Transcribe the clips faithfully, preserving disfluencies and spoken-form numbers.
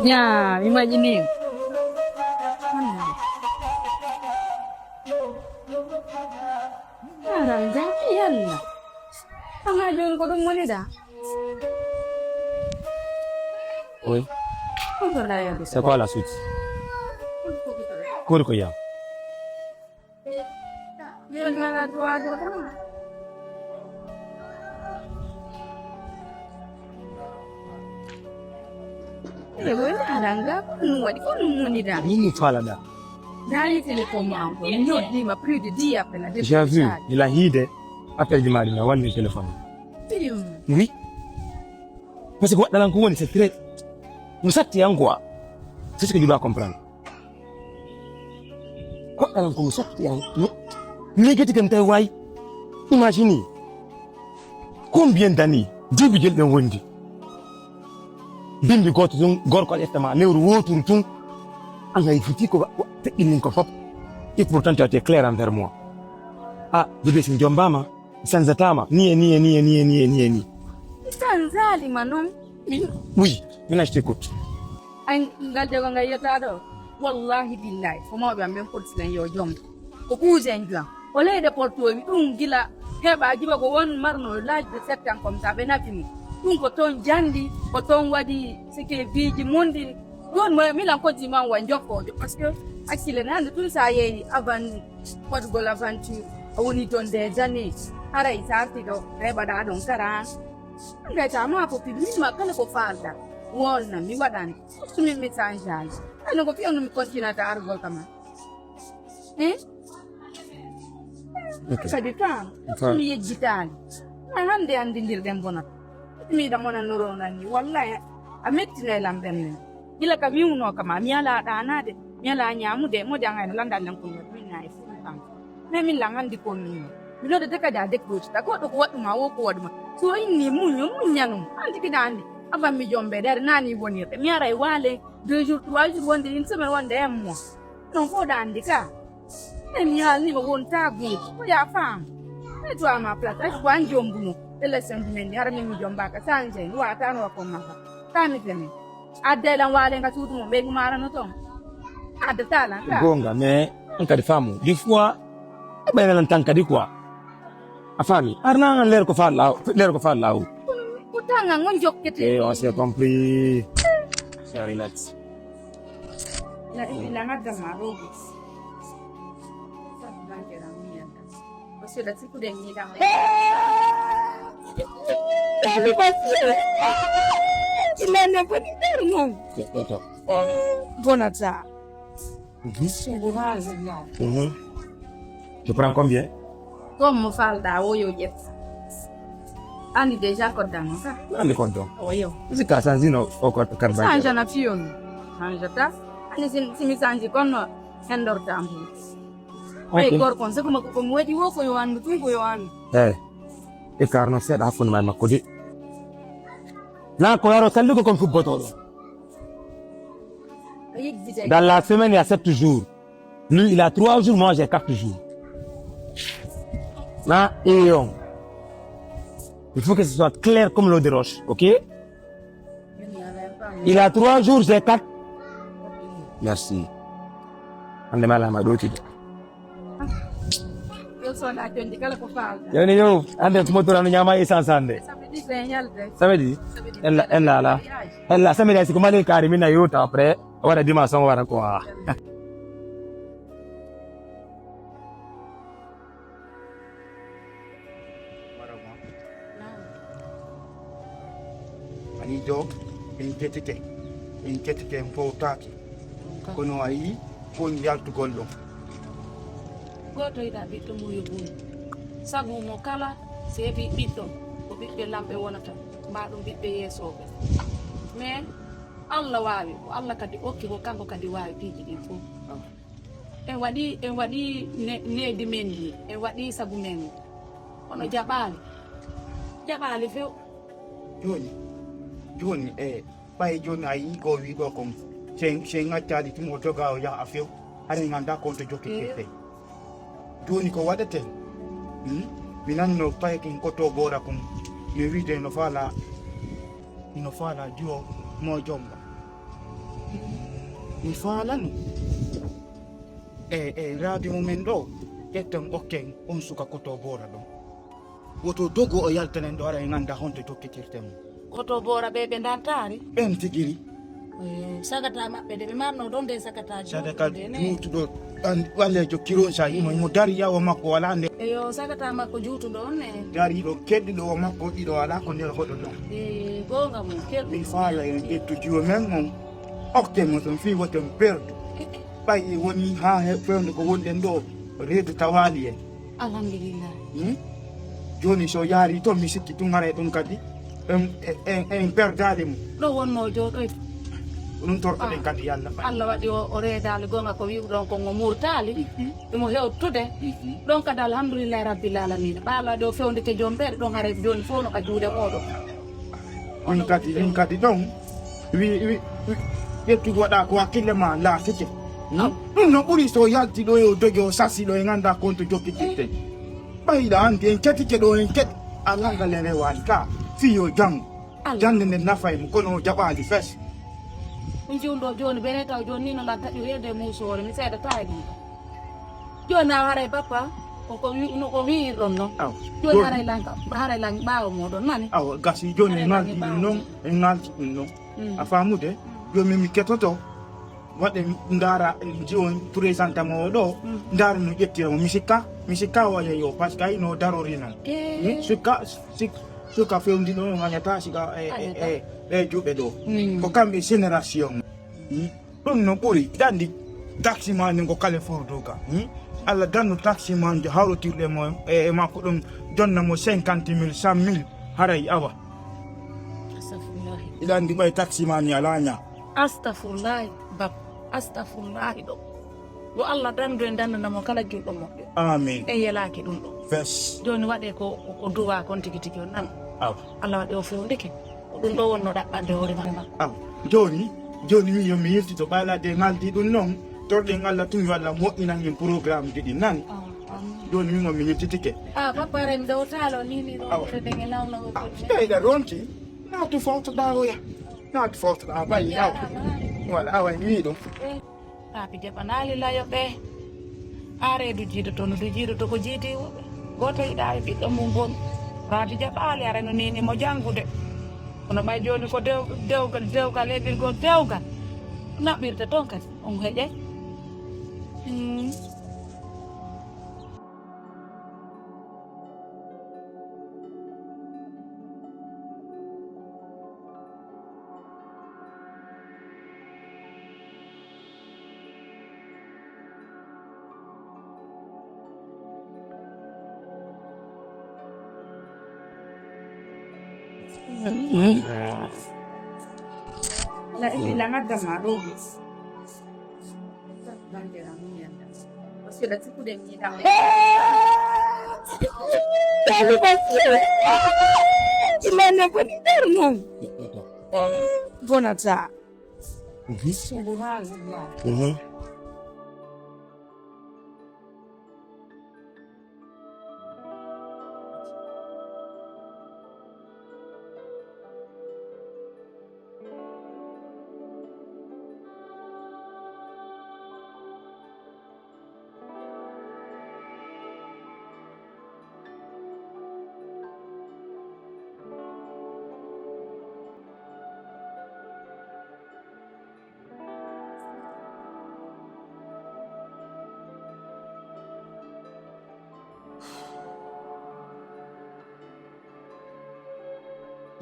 Ya, mi majini. Ara, jam, yalla. Anga joni ko ɗum woni da? Oui. Ɗum ko da yalde. C'est quoi la suite? Kori ko ya? Eɓoy aranga ko ɗum waɗi ko ɗum woni da. Ɗum mi faalada. Daali téléphone ma ko mi noddima plus de dix appels a. J'ai vu, il a hide appel ji maɗi na walli téléphone. Oui. Parce que waɗɗalan ko woni c'est très, mi satti yan quoi. C'est ce que je dois comprendre. Ko alan ko mi satti an. Negati kan tawi wayi. Imagine. Combien d'années? Duuɓi jel ɗen wondi. Bimbi gooto tun, gorko ƴettama lewru wooturu tun. An hay foti ko wa-, wa-, feƴƴinin ko fof. Et pourtant tu as été clair envers moi. Ah, bébé, si jombama, sanzatama. Ni e ni e ni e ni e ni e ni e ni. Sanzali ma non. Oui, maintenant je t'écoute. Ay, ngal dego ngal yetta ɗo. Wallahi billahi, ko mawɓe am ɓen potti lan yo jom. Ko cousin juan. O leyɗe portowi ɗum gila heɓa jiba ko won marno l'âge de sept ans comme ça ɓe nafi mo. Ɗum ko toon jandi, ko toon waɗi sike biiji mundin. Ɗon mo milan ko jiman wa jokkoojo parce que hakkille ne hande tun sa yeeyi avant waɗugol aventure a woni toon des années haray sa arti ɗo reɓaɗa ɗon kara an. Mbeta ma ko piɗ min ma kala ko falɗa wonna mi waɗani. Min mi change ani. Ano ko fiyano mi continue ta argol kama. Eh? Kadi fam mi yejjitaani. Na hannde anndidirɗen bonata. Miɗa mona noronan ni wallahi a mettinay lam ɓernde. Gila ka wiwno kama mi ala ɗanaade mi ala ñaamude mo jangayno lanndal len ko min na e fuu kam. Mais min lan anndi ko min mi nodde de kadi a dekroci ta goɗɗo ko waɗɗuma wo ko waɗuma so inni muño muññanum anndi kiɗa anndi. Avant mi jombe dare nani wonirɗe mi ara e waale deux jours trois jours wonde une semaine wonde un mois. Non ko ɗa anndi ka. Min mi haalnima wonta guuɗi ko ya faam. Mets-toi à ma place ay ko an jombuno. Élection ji men ɗi hara min mi jombaka change en wata no wakko maka. Kami fene. Adde lan waale nga suudu mo ɓeygu marano toon. Adde talan ka. Gonga mais an kadi faamu des fois e ɓaynalan tan kadi quoi. A faami arna an leer ko faa law leer ko faa law. Ko tanga ngon jokkete. Eh, on s'est compris. Sorry, let's. La ila ngadda ma rogo. Parce que la siku de ni da. Dali basira. Ilene boni der non. Bonata. Mhm. Courage non. Mhm. Tu prends combien? Comme mo falda wo yo jet. Andi déjà ko dano ka. Andi ko don. Oyo. Zika sanzino o ko karban. Sanja na fiyon. Sanja ta. Ani sin simi sanji kono. Hendor tambu. Ay gorko on seko makko ko mo waɗi wo ko yo anndu tun ko yo anndu. Eh. E karno seeɗa hakkunde ma e makko de. Na ko yaro kallugo kon fubbotoɗo. Dans la semaine il y a sept jours. Lui il a trois jours, moi j'ai quatre jours. Na et on. Il faut que ce soit clair comme l'eau de roche, ok? Il a trois jours, j'ai quatre. Merci. Hande ma lama ɗo tide. Yo soda jondi kala ko falda. Yoni yo, hande ko motora no nyama essence hande. Samedi ɓe yalde. Samedi. Samedi. Ella ella la. Ella samedi ay siko mali kari mina yota après. Wara dimanche on wara quoi. Marama. Naam. Ani ɗo en ƴettike en ƴettike en fowtaaki. Kono a yii ko yaltugol ɗon. Gooto yiɗa ɓiɗɗo mum yo buy. Sabu mo kala so heɓi ɓiɗɗo ko ɓiɓɓe lamɓe wonata mbaɗum ɓiɓɓe yeesooɓe. Mais Allah waawi ko Allah kadi okki ko kanko kadi waawi piiji ɗin fof. En waɗi en waɗi ne- needi men ndi en waɗi sabu men kono jaɓaali jaɓaali few. Jooni jooni e ɓay jooni a yii ko wii ɗo kon sen sen accaali tun o joga o yaha few. Haɗa en annda kon to jokkitee tey. Jooni ko waɗetee? Hmm? Mi nanno paykin ko to goora kon mi wiide no faala no faala jiwo mo jomba. Mi faalano. E, e, raadi mumen ɗo, ƴetten okken on suka Koto Boora ɗon. Woto dogo o yaltanen ɗo, ara en annda honto jokkitirten mo. Koto Boora ɓe ɓe ndantaari? Ɓen tigiri. Eh, sagata maɓɓe de ɓe marno ɗon de sagata Sadaka juutuɗo de ne. Juutuɗo, an-, ɓaleejo kiron sa imo, imo dari yawa makko wala nde. Eyo, sagata makko juutuɗo on ne. Dari ɗo keɗɗuɗo o makko ɗiɗo wala ko nder hoɗo ɗon. Eh, goonga mum, keɗɗu. Mi faala en ƴettu jiwo men on. Okke mo ton fii woten perdu. Ɓay woni haa he fewndo ko wonɗen ɗo, reedu tawaali en. Alhamdulillah. Hmm? Jooni so yaari ton, mi sikki tun haray ɗum kadi en, en, en perdaali mo. Ɗo wonno jooɗoyde. Ɗum torɗoɗen kadi Yalla ɓay. Allah waɗi o, o reedaali goonga ko wi'uɗon kon o murtaali. Mhm. Imo hewtude. Mhm. Ɗon kadi alhamdulillahi rabbil alamina. Ɓaalo waɗi o fewndike joom ɓeeɗe ɗon haray jooni fof no ka juuɗe mooɗon. Min kadi, min kadi ɗon wi, wi, wi, ƴettugo waɗa ko hakkille ma laatike. Hmm? Aw. Ɗum no ɓuri so yalti ɗo e o dogi o sasi ɗo e ngannda konto jokkitirten. Ɓay hiɗa anndi en ketike ɗo en ket. Alaa ngal en rewaani ka. Fii yo janngo. Allah. Jannde nden nafa e mo kono o jaɓaali fes. Ɗum jiwndo jooni bene taw jooni ni no lan taƴi reedu e muusoore mi seedataa e ɗum. Jooni a haray bappa ko ko wi no ko wi'irɗon non. Aw. Jooni haray lan ka haray lan ɓaawo mooɗon nani. Awa gasi jooni en ngaldi ɗum non, en ngaldi ɗum non. Mm. A faamude? Mm. Jooni mi ketoto waɗe ndaara jiwon présenta mo o ɗo. Mm. Ndaara no ƴettira mo mi sikka mi sikka o yeyo parce que ay no darori non. Eh. Mi sikka sik suka fewndi ɗon ngañata siga e e e juuɓe ɗo. Mm. Ko kamɓe génération. Mm. Ɗum no ɓuri dandi taximan ngo kala fof doga. Hmm? Allah dandu taximan jo hawrotirɗe mo e e makko ɗum jonna mo cinquante mille cent mille haray awa. Astafurlahi. Iɗa andi ɓay taximan ni alaa ña. Astafurlahi bab. Astafurlahi ɗo. Yo Allah dandu en dandana mo kala julɗo moƴƴo. Amin. En yelaaki ɗum ɗo. Fes. Jooni waɗe ko ko duwa kon tigi tigi on nan. Aw. Allah waɗi o fewndike. Ko ɗum ɗo wonno ɗaɓɓande hoore ma. Aw, jooni, jooni min yo mi yiltito ɓaalade ngaldi ɗum noon. Torɗen Allah tun yo Allah moƴƴinan en programme ji ɗin nani. Jooni min on mi yiltitike. A papa rem ɗo taalo ni ni ɗo. Awa. Ɗeɗe nawno ko. Ɓeyɗa ronti. Naatu fawtoɗa oya. Naatu fawtoɗa bayi aw. Wala awa en wi ɗum. Raabi jaɓanaali layo ɓe. Haa reedu jiidoto no du jiidoto ko jiidi woɓɓe. Gooto yiɗaa e ɓiɗɗo mum bonu. Raabi jaɓaali ara no niini mo janngude. Kono ɓay jooni ko dew- dewgal dewgal heɓirgol dewgal. Naɓɓirta toon kadi on heƴay. Mm. Bonata. Mhm.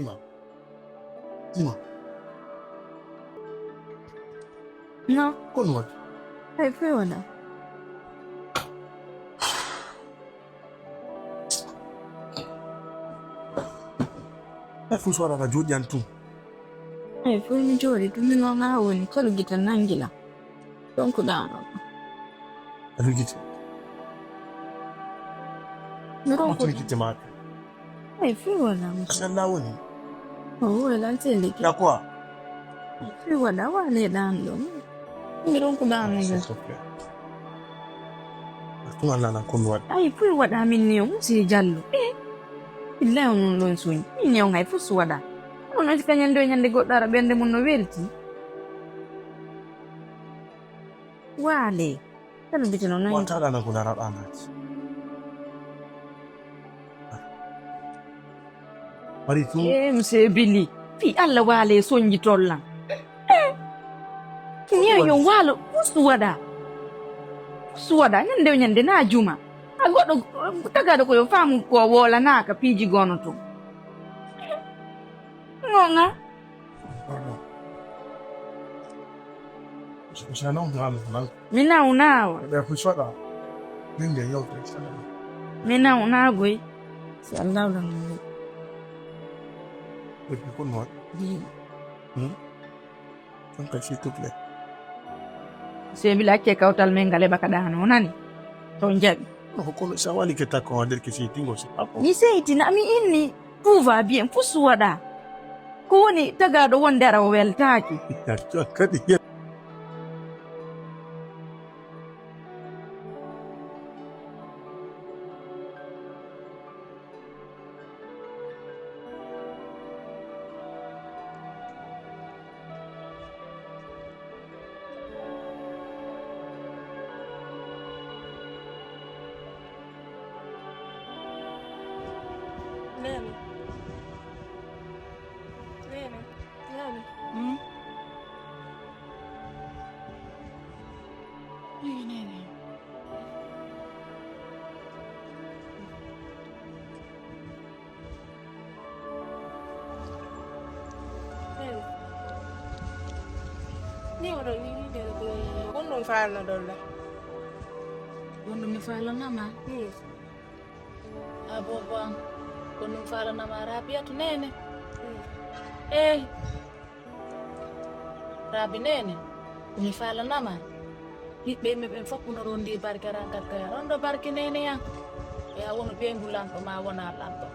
Ima. Ima. No. Ko ɗum waɗi? Hay fof wonaa. Hay fof so waɗata jooɗi an tun. Hay fof mi jooɗi tun, min on haa woni, kala gite nanngi lan. Donc ɗaano. Aɗa gite. Mi ronko. Aɗa gite maaka. Ay, fii wala mo. Asan na woni. O wala tele. Na quoi? Fii wala wale dan ɗo. Mi ronko dan ɗo. Tuma nana ko mi waɗi. Ay, fii waɗa min ni o musi jallo. Eh. Billahi on non ɗon soñi. Min ni on hay fof so waɗa. On on kañande o ñande goɗɗo ara ɓernde mum no welti. Waale. Kala mbite no nani. Wata ɗana ko laraɗa nati. Mari tu. Eh, monsieur Billy. Fi Allah waale sonji tollan. Eh. Ni yo waalo. Usu waɗa. Usu waɗa. Ñande o ñande na juma. A goɗɗo tagaɗo ko yo faamu ko woolanaka piiji gono to. Ngonga. Mi nawnawa. Mi nawnagoy. Si Allah lan. Ɗum kay, s'il te plaît. Seebi la acce kawtal men ngal e ɓaka ɗaano, nani? To jaɓi. No, ko kono sa wali ke takko wa nder ke seytingo si pako. Mi seytina, mi inni, tout va bien, fuu waɗa. Ko woni tagaaɗo wonde ara o weltaaki. Kadi. Nene. Nene. Nene. Hmm? Nene. Ni oɗon ni wiide ko honɗum faalnoɗon la? Honɗum mi faalanama? Hmm. Abobo am, honɗum faalanama Rabiyatu nene? Hmm. Eh. Rabi nene, ko mi faalanama. Ɓiɓɓe yimɓe ɓen fof no rondi barke ran kat kaya. Rondo barke nene yan. E a wono ɓeyngu lanɗo ma wona lanɗo.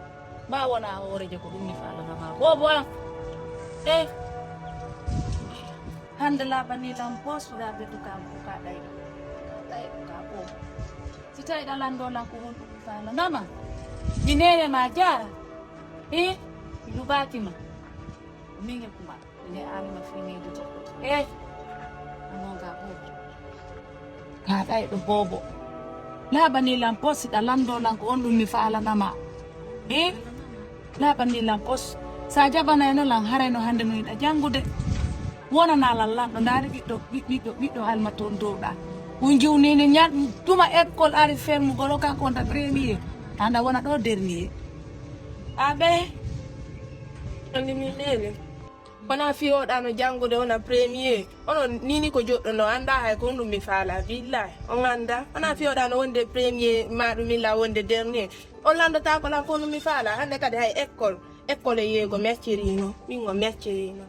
Ma wona hoorejo ko ɗum mi faalanama. Bobo am. Eh. Hande labani lan poste Rabi to ka ko ka ɗay. Ɗay ka ko. Si tawi ɗa lanɗo lan ko honɗum mi faalanama. Mi nene ma jara. Eh. Mi lubaaki ma. Min e kuma. Nde an no finiidu to. Eh, ano ga bobo. Ka ɗay ɗo bobo. Laɓani lan pos, si ɗa lanndo lan ko honɗum mi faalanama. Eh, laɓani lan pos. Sa jaɓanayno lan haray no hannde no yiɗa janngude. Wonana lan lanɗo, ndaari ɓiɗɗo, ɓi-, ɓiɗɗo, ɓiɗɗo alma toon dow ɗa. On jiwnini ñan tuma école ari fermugol o kanko wonta premier. Anda wona ɗo dernier. Aɓe. Andi min nene. Wona fii oɗa no janngude, wona premier. Onon nini ko joɗɗo no annda hay ko honɗum mi faala, billahi. On annda. Wona fii oɗa no wonde premier, ma ɗum illa wonde dernier. On lanndata ko lan ko honɗum mi faala. Hannde kadi hay école. École e yeego meccirino. Min o meccirino.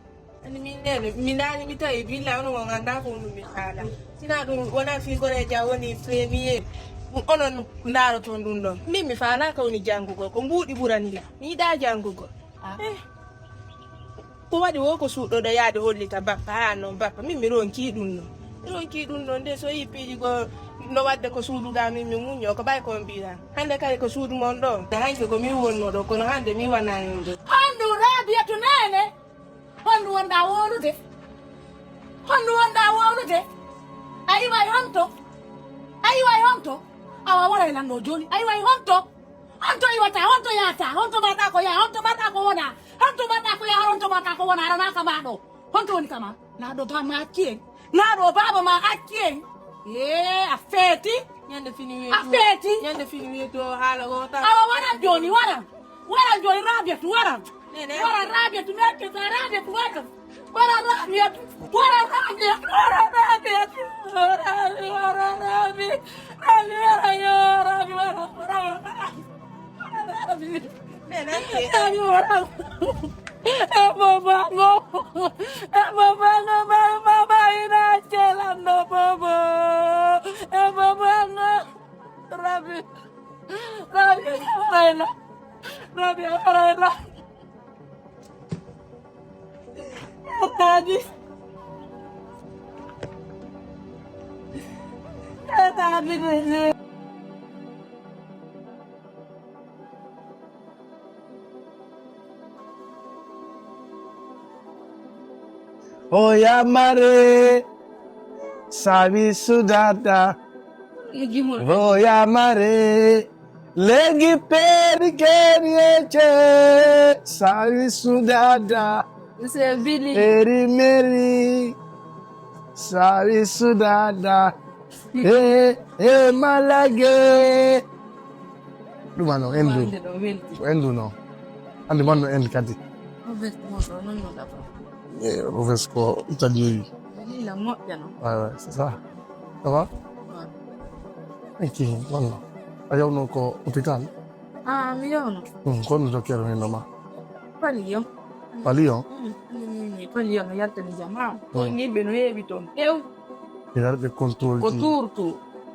Ani min nene, mi nani mi tawi, billahi onon on annda ko honɗum mi faala. Sina ɗum wona fii goreejo a woni premier. Onon ndaaroton ɗum ɗon. Min mi faala ko woni janngugol. Ko mbuuɗi ɓurani la. Mi yiɗa janngugol. Eh. Ko waɗi wo ko suuɗɗoɗo yaade hollita bappa, haa noon bappa, min mi ronkii ɗum noon. Mi ronkii ɗum noon de, so yii piiji goo no waɗde ko suudu ga min mi muññoo, ko ɓay ko on mbiɗa. Hannde kadi ko suudu mon ɗo. Hanki ko min wonnoo ɗo, kono hannde mi wonaa heen ɗo. Hanndu Raabiyatu neene? Hanndu wonɗaa wowlude? Hanndu wonɗaa wowlude? A iway honto? A iway honto? Awa waray lan ɗo jooni. A iway honto? Honto iwata, honto yahata, honto mbaɗa ko yaha, honto mbaɗa ko wona, honto mbaɗa ko yaha, honto mbaɗa ko wona, aranaka ma ɗo. Honto woni kama? Na ɗo ba ma acci en. Na ɗo baaba ma acci en. Ee, a feeti. Ñande fini weeto. A feeti. Ñande fini weeto haala o ta. Awa waran jooni, waran. Waran jooni Rabiatu, waran. Nene. Waran Rabiatu, mekke sa Rabiatu, waran. Wara Rabiatu, wara Rabiatu, wara Rabiatu, wara Rabi, wara Rabi, wara yo Rabi, wara, wara, wara Rabi. Rabi, wara. E bobo ngo, e bobo ngo, ma, ma, ma, ina celanno bobo. E bobo ngo, Rabi, Rabi, wara ina, Rabi, wara ina. O yamare. Sabi sudada. Voy a mare. Legi peri keri eche. Sabi sudada. Eri meri. Sabi sudada. E, e malage. Ɗuma no endu. Ko endu no. Andi man no endu kadi. Ovest ko italien. Ouais, ouais, c'est ça. Ça va? Enki walla a yawno ko hôpital? Ah, mi yawno. Hmm, kono docteur mi noma? Pali yo. Pali yo? Hmm, pali yo no yaltani jama. Ko ni be no yebi ton tew. Ina ɓe contrôle ko tour tour.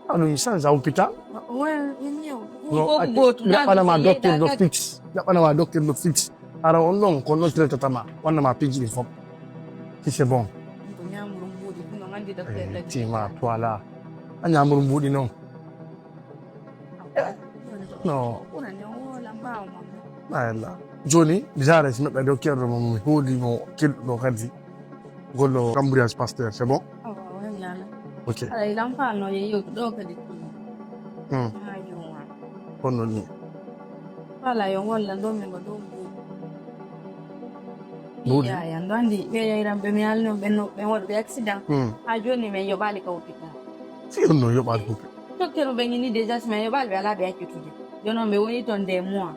Anu mi sanza hôpital. Ouais, mi yew. Ko gotu. Jaɓɓanama docteur no fixe. Jaɓɓanama docteur no fixe. Ara on ɗon ko non traitata ma, wanna ma piiji ɗin fof. Si c'est bon. Ko ñamru mbuuɗi, no nganndi docteur lagi. Tima, voilà. A ñamru mbuuɗi non. No. Ɓurani o woola mbaawa ma. Ayla. Joni, bizarre si meɓɓe dow kerɗo mo mi hooli mo kelɗo kadi. Gollo cambriage pasteur, c'est bon? Awa, wanyala. Ok. Ala ilan fa no ye yo do kadi. Hmm. Ayo. Kono ni. Wala yo walla ɗo min ko ɗo mbuuɗi. Mbuuɗi? Ya, ya, ɗo anndi ɓe yayran ɓe mi alno ɓe no ɓe waɗuɓe accident. Hmm. Ha joni min yoɓaali ka hôpital. Si on no yoɓaali hôpital? Docteur ɓe ngini déjà si min yoɓaali ɓe alaa ɓe accitude. Jono ɓe woni ton des mois.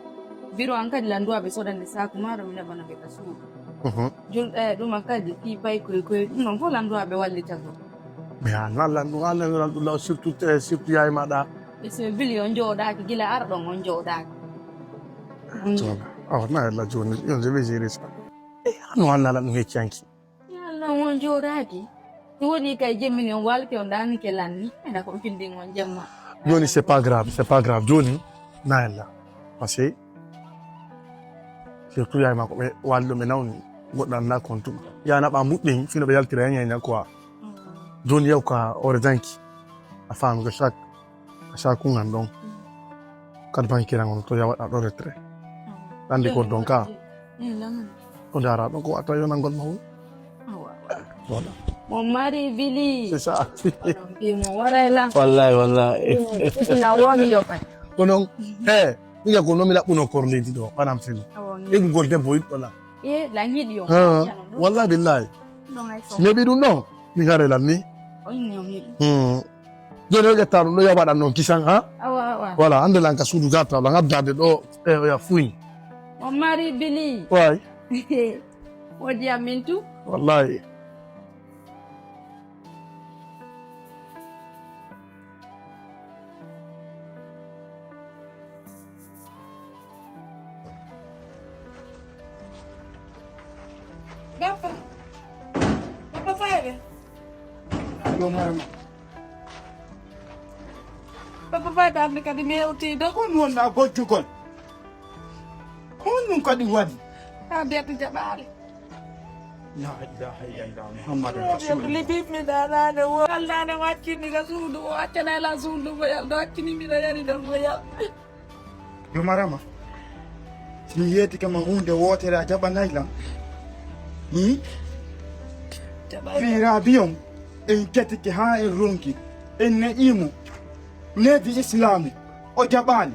Biro an kadi landuwa ɓe sodande saku maaro mi naɓana ɓe ka suudu. Mhm. Jul-, eh, ɗum an kadi ki bay koy koy ɗum noon fof landuwa ɓe wallita ɗum. Mais a nan landu a nan landu law surtout eh, surtout yaay maɗa. Ɓe so bili on jooɗaaki gila arɗon on jooɗaaki. Awa na yalla joni yo je ɓe gérer ça. Eh, hano an nala ɗum heccanki. Yalla on jooɗaaki. Mi woni kay jemmini on waalti on ɗaanike lanni ena ko pindin on jemma. Joni c'est pas grave, c'est pas grave. Joni na yalla. Parce que surtout yaay makko ɓe waaldi ɗo ɓe nawni goɗɗo annda kon tuma. Yana ɓa muɗɗin fino ɓe yaltira yañaña quoi. Joni yaw ka hoore danki a faami ko chaque Ka sakungan ɗon kad bankiran on to yawaɗa ɗo retrait. Andi ko don ka. O dara ɗon ko watta yonangol mahol. Voilà. Mon mari bili. C'est ça. Mo waray la. Wallahi wallahi. Na woni yo kay. Kono eh miga ko nomi laɓɓuno kor leydi ɗo ɓanam fini. Egugol debbo yiɗɗo la. E la yiɗi yo. Wallahi billahi. Meɓi ɗum ɗon mi gare lan ni. Joni o ƴetta ɗum ɗo yabaɗan noon kisan ha. Awa awa. Voilà ande lan ka suudu garta lan addade ɗo e oya fuy. On mari bili. Way. Wodi amin tu. Wallahi. Bappa. Bappa fayɓe. Papa fayɓe hannde kadi mi hewtii ɗo. Kon wonna gojjugol. Kon ɗum kadi waɗi. Haa deeto jaɓaali. La ilaha illallah Muhammadu Rasulullah. Libiɓmi ɗaanaane wo alnaane waccini ka suudu o accana la suudu mo yalɗo accini mbiɗa yari ɗon mo yalɗo. Yo marama, si mi yeeti kama huunde wootere a jaɓanay lan. Hmm? Fii raabiyon en ketike haa en ronki en neƴiimo needi islaamu o jaɓaali.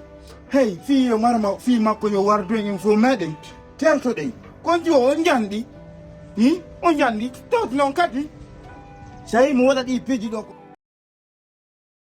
Hey fii yo marama fii makko yo wardu en en fof meɗen tertoɗen. Kon jo o njanɗi. Hmm? O njanɗi tawti noon kadi. Sayi mo waɗa ɗi piiji ɗo ko.